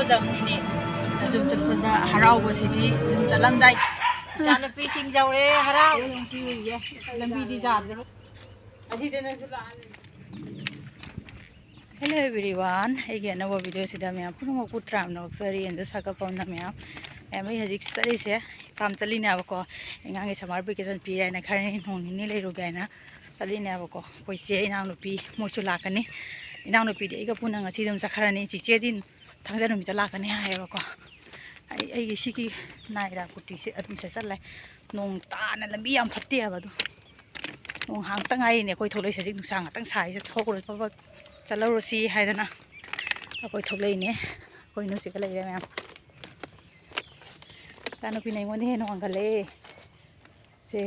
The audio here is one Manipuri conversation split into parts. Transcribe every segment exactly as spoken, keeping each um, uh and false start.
ꯐꯖꯕꯅꯤꯅꯦ꯫ ꯌꯨꯝ ꯆꯠꯄꯗ ꯍꯔꯥꯎꯕꯁꯤꯗꯤ ꯌꯨꯝ ꯆꯠꯂꯝꯗꯥꯏ꯫ ꯏꯆꯥꯅꯨꯄꯤꯁꯤꯡ ꯌꯧꯔꯦ, ꯍꯔꯥꯎ꯫ ꯂꯝꯕꯤꯗꯤ ꯌꯥꯗ꯭ꯔꯦ꯫ ꯑꯁꯤꯗ ꯅꯪꯁꯨ ꯂꯥꯛꯑꯅꯤ꯫ Hello everyone, ꯑꯩꯒꯤ ꯑꯅꯧꯕ video ꯁꯤꯗ ꯃꯌꯥꯝ ꯄꯨꯝꯅꯃꯛꯄꯨ ꯇꯔꯥꯝꯅ ꯑꯣꯛꯆꯔꯤ꯫ ꯑꯗ ꯁꯥꯒꯠꯄꯝꯗ ꯃꯌꯥꯝ, ꯃꯌꯥꯝ ꯑꯩ ꯍꯧꯖꯤꯛ ꯆꯠꯂꯤꯁꯦ ꯐꯥꯝ ꯆꯠꯂꯤꯅꯦꯕꯀꯣ꯫ ꯑꯉꯥꯡꯒꯤ summer vacation ꯄꯤ ꯍꯥꯏꯅ ꯈꯔ ꯅꯣꯡ ꯅꯤꯅꯤ ꯂꯩꯔꯨꯒꯦ ꯍꯥꯏꯅ ꯆꯠꯂꯤꯅꯦꯕꯀꯣ꯫ ꯑꯩꯈꯣꯏ ꯆꯦ ꯏꯅꯥꯎꯅꯨꯄꯤ ꯃꯣꯏꯁꯨ ꯂꯥꯛꯀꯅꯤ꯫ ꯏꯅꯥꯎꯅꯨꯄꯤꯗꯤ ꯑꯩꯒ ꯄꯨꯟꯅ ꯉꯁꯤ ꯑꯗꯨꯝ ꯆꯠꯈ꯭ꯔꯅꯤ꯫ ꯆꯤꯆꯦꯗꯤ ꯊꯥꯡꯖ ꯅꯨꯃꯤꯠꯇ ꯂꯥꯛꯀꯅꯤ ꯍꯥꯏꯌꯦꯕꯀꯣ꯫ ꯑꯩ, ꯑꯩꯒꯤ ꯁꯤꯒꯤ ꯅꯥꯏꯔꯥ ꯀꯨꯔꯇꯤꯁꯦ ꯑꯗꯨꯝ ꯁꯦꯠꯆꯜꯂꯦ꯫ ꯅꯣꯡ ꯇꯥꯅ ꯂꯝꯕꯤ ꯌꯥꯝ ꯐꯠꯇꯦ ꯍꯥꯏꯕ ꯑꯗꯨ꯫ ꯅꯣꯡ ꯍꯥꯡꯇ ꯉꯥꯏꯔꯤꯅꯦ ꯑꯩꯈꯣꯏ ꯊꯣꯛꯂꯛꯏꯁꯦ꯫ ꯍꯧꯖꯤꯛ ꯅꯨꯡꯁꯥ ꯉꯥꯛꯇꯪ ꯁꯥꯏꯁꯦ ꯊꯣꯛꯎꯔ ꯐꯠ ꯐꯠ ꯆꯠꯍꯧꯔꯁꯤ ꯍꯥꯏꯗꯅ ꯑꯩꯈꯣꯏ ꯊꯣꯛꯂꯛꯏꯅꯦ꯫ ꯑꯩꯈꯣꯏ ꯅꯨꯡꯁꯤꯠꯀ ꯂꯩꯔꯦ ꯃꯌꯥꯝ꯫ ꯏꯆꯥꯅꯨꯄꯤꯅ ꯑꯩꯉꯣꯟꯗ ꯍꯦꯟꯅ ꯋꯥꯡꯈꯠꯂꯛꯑꯦ꯫ ꯁꯦ꯫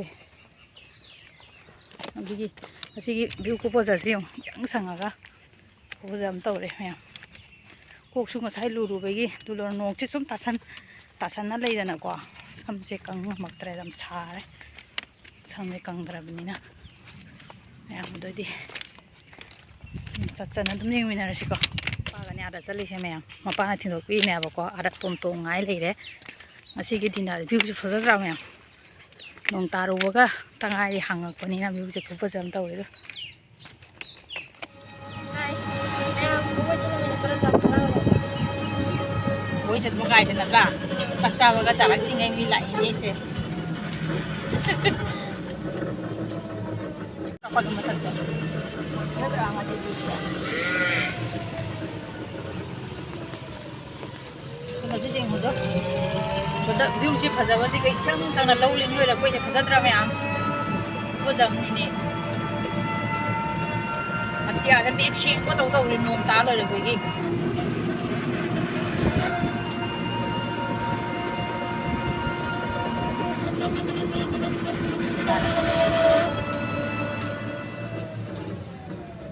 ꯑꯗꯒꯤ ꯉꯁꯤꯒꯤ view ꯈꯨꯐꯖꯁꯦ ꯌꯦꯡꯉꯨ꯫ ꯏꯁꯪ ꯁꯪꯉꯒ ꯈꯨꯐꯖ ꯑꯃ ꯇꯧꯔꯦ ꯃꯌꯥꯝ꯫ ꯀꯣꯛꯁꯨ ꯉꯁꯥꯏ ꯂꯨꯔꯨꯕꯒꯤ, ꯂꯨꯔꯨ ꯅꯣꯡꯁꯦ ꯁꯨꯝ ꯇꯥꯁꯟ-, ꯇꯥꯁꯟꯅ ꯂꯩꯗꯅꯀꯣ꯫ ꯁꯝꯁꯦ ꯀꯪ ꯉꯝꯃꯛꯇ꯭ꯔꯦ, ꯌꯥꯝ ꯁꯥꯔꯦ꯫ ꯁꯝꯁꯦ ꯀꯪꯗ꯭ꯔꯕꯅꯤꯅ꯫ ꯃꯌꯥꯝ ꯑꯗꯨꯗꯤ ꯆꯠ ꯆꯠꯅ ꯑꯗꯨꯝ ꯌꯦꯡꯃꯤꯟꯅꯔꯁꯤꯀꯣ꯫ ꯃꯄꯥꯒꯅꯦ ꯑꯥꯗ ꯆꯠꯂꯤꯁꯦ ꯃꯌꯥꯝ꯫ ꯃꯄꯥꯅ ꯊꯤꯟꯗꯣꯛꯄꯤꯔꯤꯅꯦꯕꯀꯣ꯫ ꯑꯥꯗ ꯇꯣꯝ ꯇꯣꯝ ꯉꯥꯏ ꯂꯩꯔꯦ꯫ ꯉꯁꯤꯒꯤ dinner view ꯁꯦ ꯐꯖꯗ꯭ꯔꯥ ꯃꯌꯥꯝ? ꯅꯣꯡ ꯇꯥꯔꯨꯕꯒ ꯇ ꯉꯥꯏꯔꯤ, ꯍꯥꯡꯉꯛꯄꯅꯤꯅ view ꯁꯦ ꯈꯨꯐꯖ ꯑꯃ ꯇꯧꯋꯦ ꯑꯗꯣ꯫ ꯕꯣꯏ ꯆꯠꯄ ꯀꯥꯏꯗ ꯅꯠꯇ꯭ꯔꯥ? ꯆꯥꯛ ꯆꯥꯕꯒ ꯆꯥꯔꯛꯇ꯭ꯔꯤꯉꯩ ꯃꯤ ꯂꯥꯛꯏꯅꯦ ꯁꯦ꯫ ꯀꯥꯈꯠꯂꯨ ꯃꯊꯛꯇ꯫ ꯐꯖꯗ꯭ꯔꯥ ꯉꯁꯤ view ꯁꯦ? ꯁꯤꯃꯁꯨ ꯌꯦꯡꯉꯨꯗꯣ꯫ ꯁꯣꯝꯗ view ꯁꯤ ꯐꯖꯕꯁꯤꯒ ꯏꯁꯪ ꯁꯪꯅ ꯂꯧ ꯂꯤꯡ ꯂꯣꯏꯔꯛꯄꯩꯁꯦ ꯐꯖꯗ꯭ꯔꯥ ꯃꯌꯥꯝ? ꯐꯖꯕꯅꯤꯅꯦ꯫ ꯑꯇꯤꯌꯥꯁꯦ ꯃꯌꯦꯛ ꯁꯦꯡꯕ ꯇꯧ ꯇꯧꯔꯦ ꯅꯣꯡ ꯇꯥ ꯂꯣꯏꯔꯛꯄꯒꯤ꯫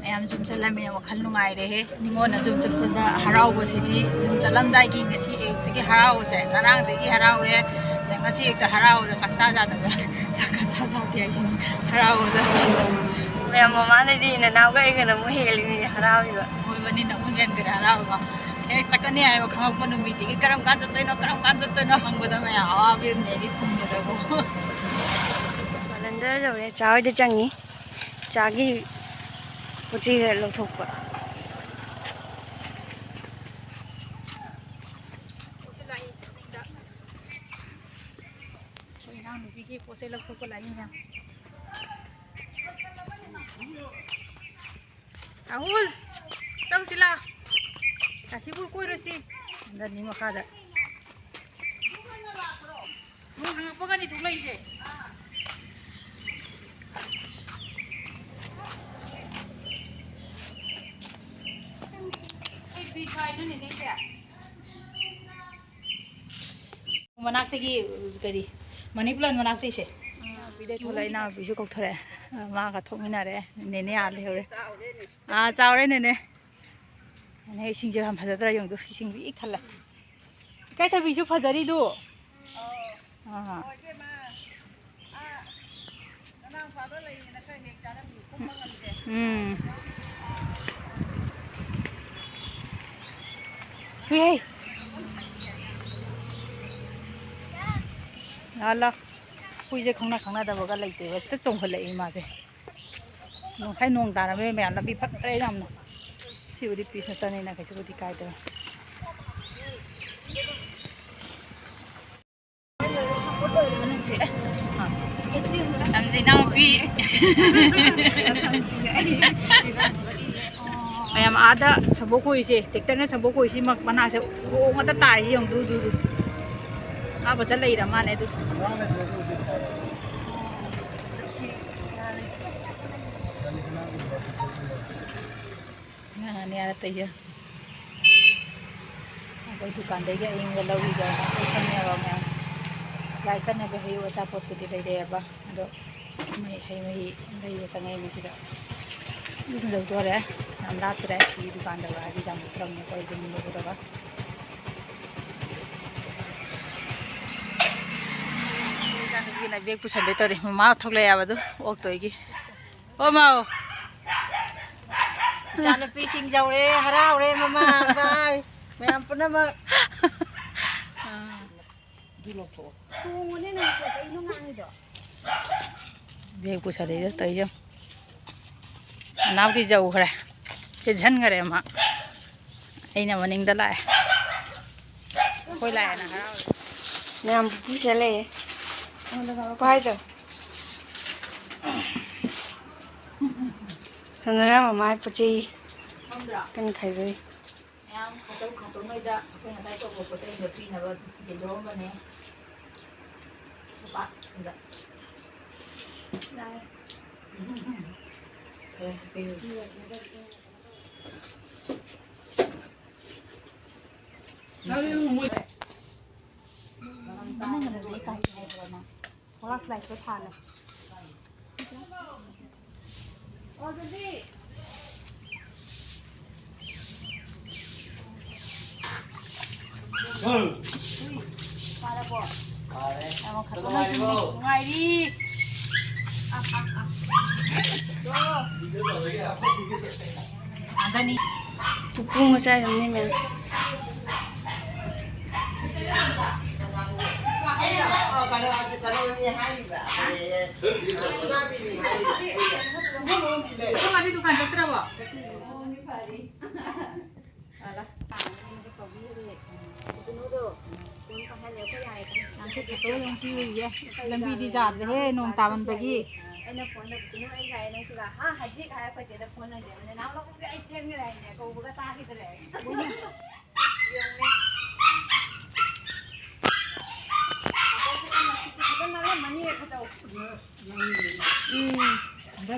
ꯃꯌꯥꯝ ꯌꯨꯝ ꯆꯠꯂꯝꯃꯦ, ꯋꯥꯈꯜ ꯅꯨꯡꯉꯥꯏꯔꯦꯍꯦ꯫ ꯅꯤꯉꯣꯜꯅ ꯌꯨꯝ ꯆꯠꯄꯗ ꯍꯔꯥꯎꯕꯁꯤꯗꯤ, ꯌꯨꯝ ꯆꯠꯂꯝꯗꯥꯏꯒꯤ ꯉꯁꯤ ꯑꯌꯨꯛꯇꯒꯤ ꯍꯔꯥꯎꯕꯁꯦ, ꯉꯔꯥꯡꯗꯒꯤ ꯍꯔꯥꯎꯔꯦ, ꯑꯗ ꯉꯁꯤ ꯑꯌꯨꯛꯇ ꯍꯔꯥꯎꯕꯗ ꯆꯥꯛ ꯆꯥ ꯆꯥꯗꯕ, ꯆꯥꯛꯀ ꯆꯥ ꯆꯥꯗꯦ ꯍꯥꯏꯁꯤꯅꯤ ꯍꯔꯥꯎꯕꯗ꯫ ꯃꯌꯥꯝ ꯃꯃꯥꯡꯗꯩꯗꯤ ꯅꯅꯥꯎꯒ ꯑꯩꯒꯅ ꯑꯃꯨꯛ ꯍꯦꯜꯂꯤꯃꯤ ꯍꯔꯥꯎꯔꯤꯕ꯫ ꯑꯣꯏꯕꯅꯤꯅ ꯑꯃꯨꯛ ꯍꯦꯟꯈ꯭ꯔꯦ ꯍꯔꯥꯎꯕ꯫ ꯍꯦꯛ ꯆꯠꯀꯅꯤ ꯍꯥꯏꯕ ꯈꯪꯉꯛꯄ ꯅꯨꯃꯤꯠꯇꯒꯤ ꯀꯔꯝ ꯀꯥꯟ ꯆꯠꯇꯣꯏꯅꯣ, ꯀꯔꯝ ꯀꯥꯟ ꯆꯠꯇꯣꯏꯅꯣ ꯍꯪꯕꯗ ꯃꯌꯥꯝ ꯑꯋꯥꯕ ꯑꯃꯅꯦ ꯑꯩꯒꯤ ꯈꯨꯝꯕꯗꯕꯨ꯫ ꯃꯂꯟꯗꯔ ꯌꯧꯔꯦ, ꯆꯥ ꯍꯣꯏꯗ ꯆꯪꯉꯤ꯫ ꯆꯥꯒꯤ ꯄꯣꯠ ꯆꯩ ꯈꯔ ꯂꯧꯊꯣꯛꯄ꯫ ꯑꯩꯈꯣꯏ ꯏꯅꯥꯎꯅꯨꯄꯤꯒꯤ ꯄꯣꯠ ꯆꯩ ꯂꯧꯊꯣꯛꯄ ꯂꯥꯛꯏ ꯃꯌꯥꯝ꯫ ꯔꯥꯍꯨꯜ, ꯆꯧꯁꯤ ꯂꯥ꯫ ꯀꯥꯁꯤꯕꯨ ꯀꯣꯏꯔꯨꯁꯤ꯫ ꯍꯟꯗꯛꯅꯤ ꯃꯈꯥꯗ꯫ ꯅꯣꯡ ꯍꯥꯡꯉꯛꯄꯒꯅꯤ ꯊꯣꯛꯂꯛꯏꯁꯦ꯫ ꯑꯩ ꯐꯤ ꯁꯥꯏꯅꯅꯦ ꯅꯦꯁꯦ꯫ ꯃꯅꯥꯛꯇꯒꯤ ꯀꯔꯤ, ꯃꯅꯤ ꯄ꯭ꯂꯥꯟ ꯃꯅꯥꯛꯇꯩꯁꯦ꯫ ꯏꯅꯥꯎꯄꯤꯗꯩ ꯊꯣꯛꯂꯛꯑꯦ, ꯏꯅꯥꯎꯄꯤꯁꯨ ꯀꯧꯊꯣꯔꯛꯑꯦ꯫ ꯃꯥꯒ ꯊꯣꯛꯃꯤꯟꯅꯔꯦ꯫ ꯅꯦꯅꯦ ꯑꯥ ꯂꯩꯍꯧꯔꯦ꯫ ꯑꯥ, ꯆꯥꯎꯔꯦ ꯅꯦꯅꯦ꯫ ꯅꯦꯅꯦ, ꯏꯁꯤꯡꯁꯦ ꯌꯥꯝ ꯐꯖꯗ꯭ꯔꯥ ꯌꯦꯡꯉꯨꯗꯣ, ꯏꯁꯤꯡ ꯄꯤꯛ ꯊꯜꯂꯦ꯫ ꯏꯀꯥꯏꯊꯕꯤꯁꯨ ꯐꯖꯔꯤꯗꯨ꯫ ꯑꯥ꯫ ꯎꯝ꯫ ꯍꯨꯏ꯫ ꯂꯥ, ꯂꯥ꯫ ꯍꯨꯏꯁꯦ ꯈꯪꯅ ꯈꯪꯅꯗꯕꯒ ꯂꯩꯇꯦꯕ꯫ ꯍꯦꯛꯇ ꯆꯣꯡꯈꯠꯂꯛꯏ ꯃꯥꯁꯦ꯫ ꯉꯁꯥꯏ ꯅꯣꯡ ꯇꯥꯔꯝꯃꯦ ꯃꯌꯥꯝ, ꯂꯝꯕꯤ ꯐꯠꯇ꯭ꯔꯦ ꯌꯥꯝꯅ꯫ ꯁꯤꯕꯨꯗꯤ ꯄꯤꯁ ꯅꯠꯇꯕꯅꯤꯅ ꯀꯩꯁꯨꯕꯨꯗꯤ ꯀꯥꯏꯗꯕ꯫ ꯃꯅꯨꯡꯁꯦ꯫ ꯑꯥ꯫ ꯂꯝꯁꯦ ꯏꯅꯥꯎꯄꯤ꯫ ꯃꯌꯥꯝ ꯑꯥꯗ ꯁꯝꯕꯣꯛ ꯀꯣꯏꯁꯦ, ꯇ꯭ꯔꯦꯛꯇꯔꯅ ꯁꯝꯕꯣꯛ ꯀꯣꯏꯁꯤ ꯃ-, ꯃꯅꯥꯁꯦ ꯎ ꯉꯥꯛꯇ ꯇꯥꯏꯁꯤ ꯌꯦꯡꯉꯨ, ꯗꯨ, ꯗꯨ, ꯗꯨ꯫ ꯑꯥ ꯐꯖ ꯂꯩꯔ ꯃꯥꯜꯂꯦ ꯑꯗꯨ꯫ ꯉꯥꯅꯦ ꯑꯥꯗ ꯇꯩꯖ꯫ ꯑꯩꯈꯣꯏ ꯗꯨꯀꯥꯟꯗꯒꯤ ꯑꯌꯤꯡꯕ ꯂꯧꯔꯤꯕ ꯑꯩꯈꯣꯏ ꯆꯪꯉꯦꯕ ꯃꯌꯥꯝ꯫ ꯂꯥꯏ ꯀꯠꯅꯕ ꯍꯩꯌꯨ ꯑꯆꯥꯄꯣꯠꯄꯨꯗꯤ ꯂꯩꯔꯛꯑꯦꯕ꯫ ꯑꯗꯣ ꯃꯩ, ꯍꯩ ꯃꯍꯤ ꯂꯩꯕ ꯆꯪꯉꯛꯏꯅꯦ ꯁꯤꯗ꯫ ꯌꯨꯝ ꯌꯧꯗꯣꯔꯦ꯫ ꯌꯥꯝ ꯂꯥꯞꯇ꯭ꯔꯦ꯫ ꯁꯤ ꯗꯨꯀꯥꯟꯗ ꯍꯥꯏꯗꯤ ꯌꯥꯝ ꯅꯛꯇ꯭ꯔꯕꯅꯦ ꯑꯩꯈꯣꯏ ꯌꯨꯝ ꯌꯧꯒꯗꯕ꯫ ꯏꯆꯥꯅꯨꯄꯤꯅ ꯕꯦꯒ ꯄꯨꯁꯟꯗꯣꯏ ꯇꯧꯔꯤ꯫ ꯃꯃꯥ ꯊꯣꯛꯂꯛꯑꯦ ꯍꯥꯏꯕꯗꯨ ꯑꯣꯛꯇꯣꯏꯒꯤ꯫ ꯑꯣ ꯃꯥꯎ꯫ ꯏꯆꯥꯅꯨꯄꯤꯁꯤꯡ ꯌꯧꯔꯦ, ꯍꯔꯥꯎꯔꯦ ꯃꯃꯥ꯫ ꯕꯥꯏ꯫ ꯃꯌꯥꯝ ꯄꯨꯝꯅꯃꯛ꯫ ꯑꯗꯨ ꯂꯧꯊꯣꯛꯑꯣ꯫ ꯇꯣꯡꯉꯨꯅꯦ ꯅꯪꯁꯦ, ꯀꯩꯅꯣ ꯉꯥꯡꯉꯤꯗꯣ? ꯕꯦꯒ ꯄꯨꯁꯜꯂꯛꯏꯗꯣ ꯇꯧꯔꯤꯁꯦ ꯌꯦꯡꯉꯨ꯫ ꯅꯅꯥꯎꯄꯤ ꯌꯧꯈ꯭ꯔꯦ, ꯆꯦꯟꯁꯟꯈ꯭ꯔꯦ ꯃꯥ꯫ ꯑꯩꯅ ꯃꯅꯤꯡꯗ ꯂꯥꯛꯑꯦ꯫ ꯑꯩꯈꯣꯏ ꯂꯥꯛꯑꯦꯅ ꯍꯔꯥꯎꯔꯦ꯫ ꯃꯌꯥꯝ ꯄꯨꯄꯨ ꯆꯠꯂꯛꯑꯦ꯫ ꯄꯥꯏꯗꯣ꯫ ꯁꯣꯝꯗꯅ ꯃꯃꯥꯏ ꯄꯣꯠ ꯆꯩ ꯀꯟꯅ ꯈꯥꯏꯗꯣꯛꯏ꯫ ꯃꯌꯥꯝ ꯈꯥꯏꯗꯣꯛ ꯈꯥꯏꯗꯣꯛ ꯅꯣꯏꯗ ꯑꯩꯈꯣꯏ ꯉꯁꯥꯏ ꯇꯧꯕ ꯄꯣꯠ ꯆꯩꯗꯣ ꯄꯤꯅꯕ ꯊꯤꯟꯗꯣꯛꯑꯝꯕꯅꯦ꯫ ꯂꯨꯄꯥ ꯁꯤꯗ꯫ ꯌꯥꯔꯦ꯫ ꯈꯔ ꯄꯤꯌꯨ꯫ ꯃꯅꯨꯡꯗꯗꯤ ꯀꯥꯏ ꯍꯥꯏꯕ꯭ꯔꯣ ꯅꯪ? ꯀ꯭ꯂꯥꯁ ꯂꯥꯏꯠꯇꯣ ꯊꯥꯜꯂꯦ꯫ ꯑꯣ, ꯑꯗꯨꯗꯤ꯫ ꯎꯏ, ꯐꯥꯔꯕꯣ? ꯐꯥꯔꯦ꯫ ꯌꯥꯝ ꯋꯥꯈꯜ ꯅꯨꯡꯉꯥꯏꯔꯤꯕꯣ? ꯅꯨꯡꯉꯥꯏꯔꯤ꯫ ꯑ, ꯑ, ꯑ꯫ ꯄꯨꯄꯨ ꯃꯆꯥ ꯌꯥꯝ ꯅꯦꯝꯃꯦ꯫ ꯂꯝꯕꯤꯗꯤ ꯌꯥꯗ꯭ꯔꯦꯍꯦ, ꯅꯣꯡ ꯇꯥꯃꯟꯕꯒꯤ꯫ ꯑꯩꯅ ꯐꯣꯟꯗ ꯀꯩꯅꯣ ꯑꯩ ꯂꯥꯛꯑꯦ, ꯅꯪꯁꯨ ꯂꯥꯛ-, ꯍꯥ, ꯍꯧꯖꯤꯛ ꯍꯥꯏꯔ ꯑꯩꯈꯣꯏ ꯆꯦꯗ ꯐꯣꯟ ꯂꯩꯇꯦ꯫ ꯅꯅꯥꯎ ꯂꯧꯕꯒꯤ ꯑꯩ ꯆꯦꯟꯈ꯭ꯔꯦ ꯍꯥꯏꯅꯦ, ꯀꯧꯕꯒ ꯇꯥꯈꯤꯗ꯭ꯔꯦ꯫ ꯌꯦꯡꯉꯨꯅꯦ꯫ ꯐꯖꯅ ꯅꯥꯜꯂꯝꯃꯅꯤꯌꯦ ꯈꯨꯆꯧ꯫ ꯎꯝ꯫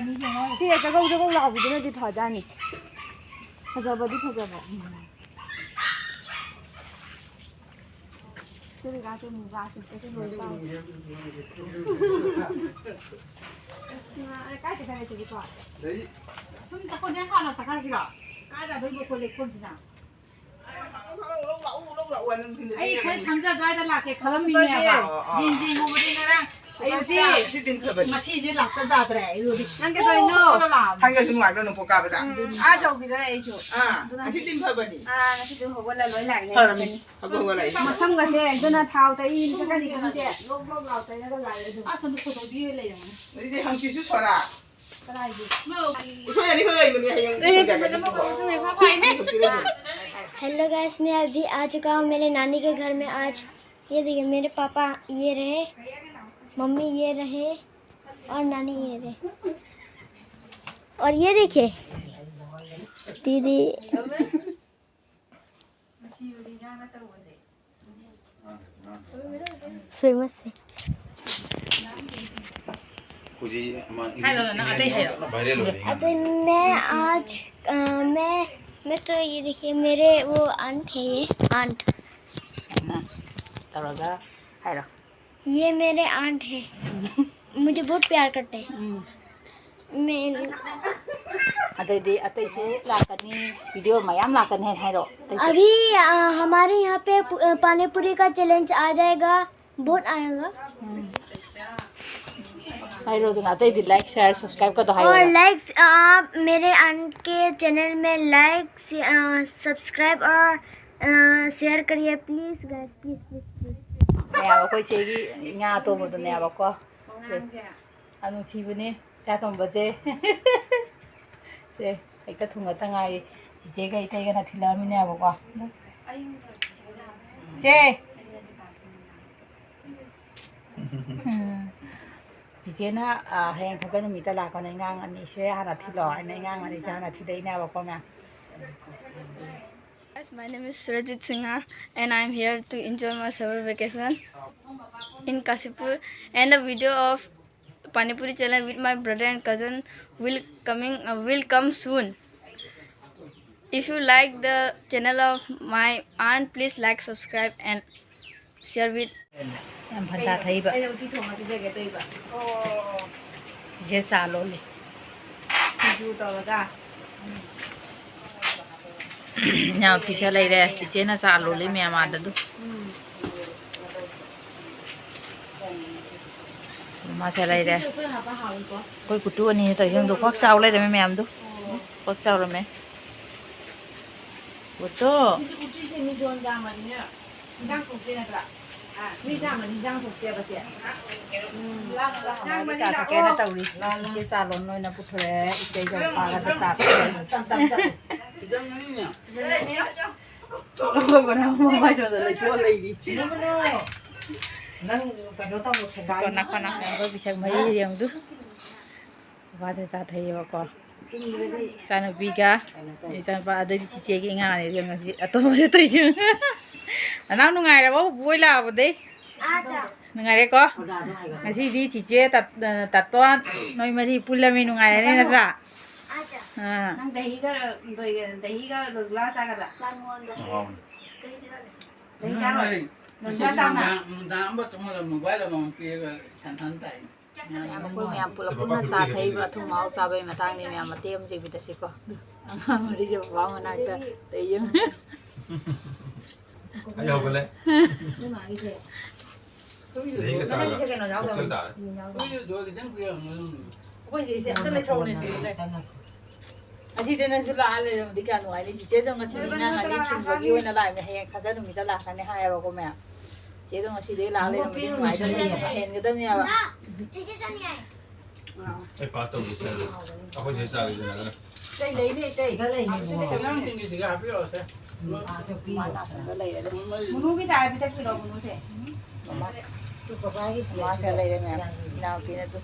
ꯁꯤ ꯆꯒꯧ ꯆꯒꯧ ꯂꯥꯎꯕꯗꯨꯅꯗꯤ ꯐꯖꯥꯅꯤ꯫ ꯐꯖꯕꯗꯤ ꯐꯖꯕ꯫ ꯎꯝ꯫ ꯁꯤ ꯀꯩꯀꯥꯁꯦ ꯃꯨꯒꯥ ꯁꯨꯠꯀꯁꯦ ꯂꯣꯏ ꯇꯧꯏ꯫ ꯏꯃꯥ, ꯑ, ꯀꯥꯏ ꯆꯠꯈ꯭ꯔꯦ ꯁꯤꯗꯤꯀꯣ? ꯁꯨꯝ ꯆꯠꯈꯣꯟꯁꯦ ꯍꯥꯟꯅ ꯆꯠꯈ꯭ꯔꯁꯤꯔꯣ? ꯀꯥꯏꯗ ꯑꯗꯩ ꯕꯣꯀꯣ ꯂꯩꯈꯣꯝꯁꯤꯅ? ꯑꯩ ꯉꯁꯥꯏ ꯊꯥꯡꯖ ꯑꯗꯨꯋꯥꯏꯗ ꯂꯥꯛꯀꯦ ꯈꯜꯂꯝꯃꯤꯅꯦꯕ꯫ ꯑꯣ, ꯑꯣ꯫ ꯌꯦꯟ ꯌꯦꯡꯉꯨꯕꯗꯒꯤ ꯑꯩꯗꯤ ꯉꯁꯤ ꯇꯤꯟ ꯐꯕꯅꯤ꯫ ꯉꯁꯤꯗꯤ ꯂꯥꯛꯄ ꯌꯥꯗ꯭ꯔꯦ꯫ ꯑꯩꯗꯤ ꯅꯪ ꯀꯩꯗꯧꯔꯤꯅꯣ? ꯊꯣꯛꯑꯒ ꯂꯥꯛꯑꯕꯅꯤ꯫ ꯍꯥꯏꯒꯁꯨ ꯅꯨꯡꯉꯥꯏꯕ꯭ꯔꯣ ꯅꯣꯡꯄꯣꯛ ꯀꯥꯕꯗ? ꯑꯥ, ꯆꯧꯈꯤꯗꯣꯔꯦ ꯑꯩꯁꯨ꯫ ꯑꯥ, ꯑꯗꯨꯅ ꯉꯁꯤ ꯇꯤꯟ ꯐꯕꯅꯤ꯫ ꯑꯥ, ꯉꯁꯤꯗꯤ ꯍꯧꯒꯠꯂ ꯂꯣꯏ ꯂꯥꯛꯏꯅꯦ꯫ ꯐꯔꯕꯅꯤ꯫ ꯍꯧꯒꯠ-, ꯍꯧꯒꯠꯂꯛꯏ꯫ ꯃꯁꯝꯒꯁꯦ ꯑꯗꯨꯅ ꯊꯥꯎ ꯇꯩ ꯆꯠꯀꯅꯤ ꯈꯪꯗꯦ꯫ ꯂꯣꯛ ꯂꯣꯛ ꯂꯥꯎ ꯇꯩꯔꯒ ꯂꯥꯛꯑꯦ ꯑꯗꯨꯝ꯫ ꯑꯁꯣꯝꯗ ꯐꯣꯇꯣꯗꯤ ꯂꯩꯔꯝꯒꯅꯤ꯫ ꯑꯗꯨꯗꯤ ꯍꯪꯆꯤꯠꯁꯨ ꯁꯣꯔꯥ꯫ ꯀꯗꯥꯏꯗꯤ? ꯎꯁꯣꯏ ꯑꯅꯤ ꯈꯛ ꯂꯩꯕꯅꯤ, ꯍꯌꯦꯡ ꯑꯦ, ꯄꯨꯖꯥ ꯆꯠꯅꯤ꯫ ꯐꯖꯅ ꯐꯖꯅ ꯐꯖꯅ꯫ Hello guys, मैं अभी आ चुका हूँ मेरे नानी के घर में। आज ये देखिए, मेरे पापा ये रहे, मम्मी ये रहे और नानी ये रहे। और ये देखिए दीदी। ꯁꯣꯏꯃꯁꯦ꯫ ꯍꯧꯖꯤꯛ ꯑꯃ ꯍꯥꯏꯔꯣ, ꯅꯪ ꯑꯇꯩ ꯍꯥꯏꯔꯣ꯫ ꯀꯟꯅ viral ꯑꯣꯏꯔꯤ꯫ ꯑꯗꯩ मैं आज, अ, मैं, मैं तो ये देखिए, मेरे वो आंट है, ये आंट। ꯇꯧꯔꯒ ꯍꯥꯏꯔꯣ꯫ ये मेरे आंट है, मुझे बहुत प्यार करते हैं। ꯎꯝ꯫ मैं ꯑꯗꯩꯗꯤ ꯑꯇꯩꯁꯨ ꯂꯥꯛꯀꯅꯤ, video ꯃꯌꯥꯝ ꯂꯥꯛꯀꯅꯤ ꯍꯥꯏꯅ ꯍꯥꯏꯔꯣ꯫ ꯑꯇꯩꯁꯨ꯫ अभी, अ, हमारे यहाँ पे पु-, अ, पानी पूरी का चैलेंज आ जाएगा, बहुत आएगा। ꯎꯝ꯫ ꯍꯥꯏꯔꯣ ꯑꯗꯨꯅ, ꯑꯇꯩꯗꯤ like, share, subscribe ꯀꯗꯣ ꯍꯥꯏꯔꯣ꯫ और लाइक्स, आप मेरे आंट के चैनल में लाइक, अ, सब्सक्राइब और, अ, शेयर करिए, please guys, please, please, please. ꯃꯌꯥꯝ ꯑꯩꯈꯣꯏ ꯆꯦꯒꯤ ꯉꯥ ꯑꯇꯣꯡꯕꯗꯨꯅꯦꯕꯀꯣ꯫ ꯁꯦ꯫ ꯌꯥꯝ ꯅꯨꯡꯁꯤꯕꯅꯦ ꯏꯆꯥ ꯇꯣꯝꯕꯁꯦ꯫ ꯁꯦ, ꯍꯦꯛꯇ ꯊꯨꯡꯒꯠꯇ ꯉꯥꯏꯔꯤ꯫ ꯆꯤꯆꯦꯒ ꯏꯇꯩꯒꯅ ꯊꯤꯜꯂꯛꯑꯝꯃꯤꯅꯦꯕꯀꯣ꯫ ꯁꯦ꯫ ꯎꯝ꯫ ꯆꯤꯆꯦꯅ, ꯑ, ꯍꯌꯦꯡ ꯊꯥꯡꯖ ꯅꯨꯃꯤꯠꯇ ꯂꯥꯛꯄꯅꯦ, ꯑꯉꯥꯡ ꯑꯅꯤꯁꯦ ꯍꯥꯟꯅ ꯊꯤꯜꯂꯣ ꯍꯥꯏꯅ, ꯑꯉꯥꯡ ꯑꯅꯤꯁꯦ ꯍꯥꯟꯅ ꯊꯤꯜꯂꯛꯏꯅꯦꯕꯀꯣ, ꯃꯌꯥꯝ꯫ Guys, my name is Surajit Singha and I am here to enjoy my summer vacation in Kasipur, and a video of Pani Puri challenge with my brother and cousin will coming, uh, will come soon. If you like the channel of my aunt, please like, subscribe and share with. ꯌꯥꯝ ꯐꯟꯇꯥ ꯊꯛꯏꯕ꯫ ꯑꯩꯅ ꯎꯇꯤ ꯊꯣꯡꯉ ꯄꯤꯖꯒꯦ ꯇꯧꯔꯤꯕ꯫ ꯆꯤꯆꯦ ꯆꯥ ꯂꯣꯜꯂꯤ꯫ ꯁꯤꯡꯖꯨ ꯇꯧꯔꯒ꯫ ꯏꯅꯥꯎꯄꯤꯁꯦ ꯂꯩꯔꯦ꯫ ꯆꯤꯆꯦꯅ ꯆꯥ ꯂꯣꯜꯂꯤ ꯃꯌꯥꯝ ꯑꯥꯗ ꯑꯗꯨ꯫ ꯎꯝ꯫ ꯃꯥꯁꯦ ꯂꯩꯔꯦ꯫ ꯑꯩꯈꯣꯏ ꯀꯨꯇꯨ ꯑꯅꯤꯁꯦ ꯇꯧꯔꯤꯁꯦ ꯌꯦꯡꯗꯣ, ꯈ꯭ꯋꯥꯛ ꯆꯥꯎ ꯂꯩꯔꯝꯃꯦ ꯃꯌꯥꯝꯗꯣ꯫ ꯈ꯭ꯋꯥꯛ ꯆꯥꯎꯔꯝꯃꯦ꯫ ꯀꯨꯇꯨ꯫ ꯍꯧꯖꯤꯛ ꯎꯇꯤꯁꯦ ꯃꯤꯖꯣꯟ ꯌꯥꯝꯃꯅꯤꯅ ꯏꯟꯖꯥꯡ ꯊꯣꯛꯇꯦ ꯅꯠꯇ꯭ꯔꯥ? ꯃꯤ ꯌꯥꯝꯃꯗꯤ ꯏꯟꯖꯥꯡ ꯊꯣꯛꯇꯦꯕ, ꯆꯦ꯫ ꯎꯝ꯫ ꯂꯥꯛꯑꯣ, ꯂꯥꯛꯑꯣ꯫ ꯆꯥ ꯊꯛꯀꯦꯅ ꯇꯧꯔꯤ꯫ ꯏꯆꯦ ꯆꯥ ꯂꯣꯟ ꯑꯣꯏꯅ ꯄꯨꯊꯣꯔꯛꯑꯦ꯫ ꯏꯆꯦ ꯌꯧꯔꯛꯑꯒ ꯆꯥ ꯊꯛꯑꯦ꯫ ꯈꯤꯇꯪ ꯈꯤꯇꯪ ꯆꯠꯂꯨ꯫ ꯈꯤꯇꯪ ꯆꯠꯂꯨꯅꯦ꯫ ꯂꯣꯏꯕꯅ ꯃꯃꯥꯏ ꯆꯣꯟꯗ ꯂꯩꯊꯣꯛꯑ ꯂꯩꯔꯤ꯫ ꯅꯪ ꯀꯩꯅꯣ ꯇꯧꯔꯣ, ꯁꯦꯒꯥꯏ꯫ ꯀꯣꯟꯅ, ꯀꯣꯟꯅ, ꯑꯩꯈꯣꯏ ꯄꯤꯁꯛ ꯃꯔꯤ ꯌꯦꯡꯉꯨꯗꯨ꯫ ꯕꯕꯥꯁꯦ ꯆꯥ ꯊꯛꯏꯕꯀꯣ꯫ ꯏꯆꯥꯅꯨꯄꯤꯒ ꯏꯆꯥꯅꯨꯄꯥ, ꯑꯗꯩꯗꯤ ꯆꯤꯆꯦꯒꯤ ꯑꯉꯥꯡꯅꯤ ꯌꯦꯡꯉꯨ ꯁꯤ ꯑꯇꯣꯝꯕꯁꯦ ꯇꯧꯔꯤꯁꯦ꯫ ꯅꯅꯥꯎ ꯅꯨꯡꯉꯥꯏꯔꯕꯣ? ꯕꯣꯏ ꯂꯥꯛꯑꯕꯗꯩ? ꯅꯨꯡꯉꯥꯏꯔꯦꯀꯣ? ꯉꯁꯤꯗꯤ ꯆꯤꯆꯦ ꯇꯠ-, ꯇꯠꯇꯣꯟ ꯅꯣꯏ ꯃꯔꯤ ꯄꯨꯜꯂꯃꯤ, ꯅꯨꯡꯉꯥꯏꯔꯅꯤ ꯅꯠꯇ꯭ꯔꯥ? ꯑꯥ꯫ ꯅꯪ ꯗꯍꯤꯒ, ꯗꯍꯤꯒ ꯔꯣꯁꯒꯨꯂꯥ ꯆꯥꯒꯗ꯭ꯔꯥ? ꯗꯍꯤ ꯆꯥꯔꯣꯏ? ꯔꯣꯁꯒꯨꯂꯥ ꯆꯥꯎꯅ꯫ ꯅꯨꯡꯗꯥꯡ, ꯅꯨꯡꯗꯥꯡ ꯑꯃ ꯇꯨꯝꯃꯒ ꯃꯣꯕꯥꯏꯜ ꯑꯃꯃꯝ ꯄꯤꯔꯒ ꯁꯟꯊꯥꯟ ꯇꯥꯏꯅꯦ꯫ ꯃꯌꯥꯝ, ꯑꯩꯈꯣꯏ ꯃꯌꯥꯝ ꯄꯨꯂꯞ ꯄꯨꯟꯅ ꯆꯥ ꯊꯛꯏꯕ ꯑꯊꯨꯝ ꯑꯍꯥꯎ ꯆꯥꯕꯒꯤ ꯃꯇꯥꯡꯅꯤ꯫ ꯃꯌꯥꯝ ꯃꯇꯦꯛ ꯑꯃ ꯌꯦꯡꯃꯤꯟꯅꯁꯤꯀꯣ꯫ ꯑꯉꯥꯡ ꯋꯥꯔꯤꯁꯦ ꯕꯕꯥ ꯃꯅꯥꯛꯇ ꯇꯧ ꯌꯦꯡꯉꯨ꯫ ꯑꯩ ꯍꯧꯒꯠꯂꯦ꯫ ꯅꯣꯏ ꯃꯥꯒꯤꯁꯦ꯫ ꯂꯩꯒ ꯆꯥꯒ ꯃꯅꯨꯡꯒꯤꯁꯦ ꯀꯩꯅꯣ ꯌꯥꯎꯗꯕꯅꯤ꯫ ꯍꯣꯇꯦꯜ ꯇꯥꯔꯦ꯫ ꯌꯦꯟ ꯌꯥꯎꯗꯕꯅꯤ꯫ ꯑꯩꯈꯣꯏꯁꯦ ꯏꯆꯦ ꯑꯝꯇ ꯂꯩꯊꯧꯅꯦ ꯁꯤꯗ ꯂꯩ꯫ ꯑꯁꯤꯗ ꯅꯪꯁꯨ ꯂꯥꯛꯑ ꯂꯩꯔꯝꯃꯗꯤ ꯀꯌꯥ ꯅꯨꯡꯉꯥꯏꯅꯤ꯫ ꯆꯤꯆꯦꯁꯨ ꯉꯁꯤꯗꯤ ꯉꯥꯡꯉꯅꯤ ꯊꯤꯟꯕꯒꯤ ꯑꯣꯏꯅ ꯂꯥꯛꯑꯦ꯫ ꯍꯌꯦꯡ ꯈꯖ ꯅꯨꯃꯤꯠꯇ ꯂꯥꯛꯀꯅꯤ ꯍꯥꯏꯌꯦꯕꯀꯣ ꯃꯌꯥꯝ꯫ ꯆꯦꯗꯣ ꯉꯁꯤꯗꯩ ꯂꯥꯛ ꯂꯩꯔꯝꯃꯗꯤ ꯅꯨꯡꯉꯥꯏꯗꯕꯅꯦꯕ, ꯍꯦꯟꯒꯗꯕꯅꯦꯕ꯫ ꯆꯦꯆꯦ ꯆꯥꯅꯤꯡꯉꯥꯏ꯫ ꯑꯩ ꯄꯥꯁ ꯇꯧꯒꯦ ꯁꯤꯗ꯫ ꯑꯩꯈꯣꯏ ꯁꯤꯗ ꯆꯥꯒꯦ ꯁꯤꯗ꯫ ꯀꯩ ꯂꯩꯅꯤ ꯑꯇꯩ? ꯁꯤꯗ ꯂꯩꯅꯤ꯫ ꯑꯉꯥꯡꯁꯤꯡꯒꯤ ꯁꯤꯒ ꯍꯥꯞꯄꯤꯔꯛꯑꯣ ꯁꯦ꯫ ꯃꯥ ꯑꯁꯣꯝꯗ ꯂꯩꯔꯦ꯫ ꯃꯨꯅꯨꯒꯤ ꯆꯥ ꯄꯤꯊꯛꯄꯤꯔꯛꯑꯣ, ꯃꯨꯅꯨꯁꯦ꯫ ꯃꯥꯁꯦ ꯂꯩꯔꯦ ꯃꯌꯥꯝ꯫ ꯏꯅꯥꯎꯄꯤꯅ ꯑꯗꯨ꯫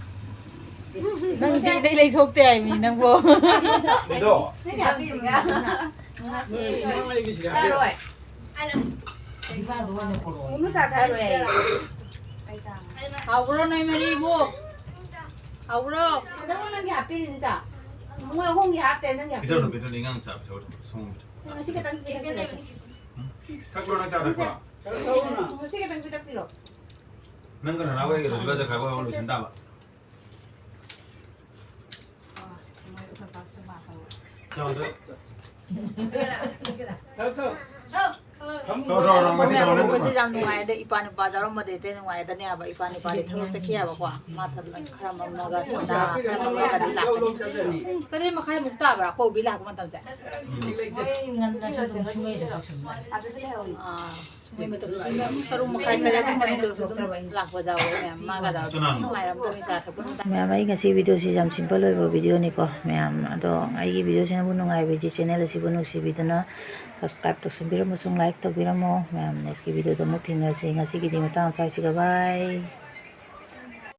ꯅꯪ ꯁꯤ ꯏꯂꯩ ꯂꯩꯊꯣꯛꯇꯦ ꯍꯥꯏꯕꯅꯤ ꯅꯪꯕꯣ꯫ ꯃꯤꯗꯣ꯫ ꯅꯪꯒꯤ ꯍꯥꯞꯄꯤꯔꯨꯅꯨ꯫ ꯉꯁꯤ ꯅꯪ ꯑꯩꯒꯤ ꯁꯤꯒ ꯍꯥꯞꯄꯤꯔꯛꯑꯣ꯫ ꯆꯥꯔꯣꯏ꯫ ꯃꯨꯅꯨ ꯆꯥ ꯊꯛꯑꯔꯣꯏ ꯍꯥꯏꯌꯦ꯫ ꯍꯥꯎꯕ꯭ꯔꯣ ꯅꯣꯏ ꯃꯔꯤꯕꯨ? ꯍꯥꯎꯕ꯭ꯔꯣ? ꯅꯪ ꯅꯪꯒꯤ ꯍꯥꯞꯄꯤꯔꯤꯅꯤ ꯆꯥ꯫ ꯃꯣꯏ ꯑꯍꯨꯝꯒꯤ ꯍꯥꯞꯇꯦ, ꯅꯪꯒꯤ ꯄꯤꯊꯧꯅꯦ, ꯍꯥꯞꯄꯤꯔꯤꯅꯤ꯫ ꯄꯤꯊꯧꯅꯦ, ꯑꯉꯥꯡ ꯆꯥ ꯄꯤꯊꯧꯅꯦ, ꯁꯪꯒꯣꯝ ꯄꯤꯊꯧ꯫ ꯅꯪ ꯉꯁꯤ ꯈꯛꯇꯪ ꯄꯤꯔꯛꯄꯤꯔꯣ꯫ ꯎꯝ? ꯊꯛꯄ꯭ꯔꯣ ꯅꯪ ꯆꯥ ꯊꯛꯄ꯭ꯔꯣ? ꯉꯁꯤ ꯈꯛꯇꯪ ꯄꯤꯔꯛꯄꯤꯔꯣ꯫ ꯅꯪꯒ ꯅꯅꯥꯎꯒ ꯑꯩꯒ ꯂꯣꯏꯁꯤꯜꯂ ꯆꯠꯈ꯭ꯔꯒ ꯑꯃꯨꯛ ꯂꯣꯏꯁꯤꯟ ꯇꯥꯕ꯫ ꯆꯥꯎꯗ꯫ ꯊꯛ, ꯊꯛ꯫ ꯃꯌꯥꯝ ꯎꯕꯁꯦ ꯌꯥꯝ ꯅꯨꯡꯉꯥꯏ꯫ ꯑꯗ ꯏꯄꯥ ꯅꯨꯄꯥ ꯌꯥꯎꯔꯝꯃꯗꯤ ꯑꯇꯩ ꯅꯨꯡꯉꯥꯏꯗꯅꯦꯕ꯫ ꯏꯄꯥ ꯅꯨꯄꯥꯗꯤ ꯊꯕꯛ ꯆꯠꯈꯤꯑꯕꯀꯣ꯫ ꯃꯥ ꯊꯕꯛ ꯈꯔ ꯃꯝꯃꯒ ꯁꯟꯗꯥ ꯈꯔ ꯃꯝꯃꯒꯗꯤ ꯂꯥꯛꯀꯅꯤ꯫ ꯄꯨꯡ ꯇꯔꯦꯠ ꯃꯈꯥꯏꯃꯨꯛ ꯇꯥꯕ꯭ꯔꯥ ꯀꯧꯕꯤ ꯂꯥꯛꯄ ꯃꯇꯝꯁꯦ? ꯃꯣꯏ ꯉꯟꯅꯁꯨ ꯑꯗꯨꯝ ꯁꯨꯡꯉꯩꯗꯁꯨ ꯁꯨꯡꯉꯩ꯫ ꯑꯥ, ꯁꯨꯡꯉꯩ ꯃꯇꯝꯗꯁꯨ ꯁꯨꯡꯉꯩ ꯄꯨꯡ ꯇꯔꯨꯛ ꯃꯈꯥꯏ ꯇꯔꯦꯠ ꯃꯈꯥꯏꯗꯁꯨ ꯑꯗꯨꯝ ꯂꯥꯛꯄ ꯌꯥꯎꯋꯦ ꯃꯌꯥꯝ꯫ ꯃꯥꯒ ꯌꯥꯎꯔꯗꯤ ꯅꯨꯡꯉꯥꯏꯔꯝꯗꯕꯅꯤ ꯆꯥ ꯊꯛꯄ ꯃꯇꯝꯗ꯫ ꯃꯌꯥꯝ, ꯑꯩ ꯉꯁꯤ ꯚꯤꯗꯤꯑꯣꯁꯤ ꯌꯥꯝ ꯁꯤꯝꯄꯜ ꯑꯣꯏꯕ ꯚꯤꯗꯤꯑꯣꯅꯤꯀꯣ ꯃꯌꯥꯝ꯫ ꯑꯗꯣ ꯑꯩꯒꯤ ꯚꯤꯗꯤꯑꯣꯁꯤꯅꯕꯨ ꯅꯨꯡꯉꯥꯏꯕꯤꯔꯗꯤ ꯆꯦꯅꯦꯜ ꯑꯁꯤꯕꯨ ꯅꯨꯡꯁꯤꯕꯤꯗꯨꯅ ꯁꯕꯁꯀ꯭ꯔꯥꯏꯕ ꯇꯧꯁꯟꯕꯤꯔꯝꯃꯁꯨ, ꯂꯥꯏꯛ ꯇꯧꯕꯤꯔꯝꯃꯣ ꯃꯌꯥꯝ꯫ ꯅꯦꯛꯁꯀꯤ ꯚꯤꯗꯤꯑꯣꯗ ꯑꯃꯨꯛ ꯊꯦꯡꯅꯔꯁꯤ꯫ ꯉꯁꯤꯒꯤꯗꯤ ꯃꯇꯥꯡ ꯁ꯭ꯋꯥꯏꯁꯤꯒ ꯕꯥꯏ꯫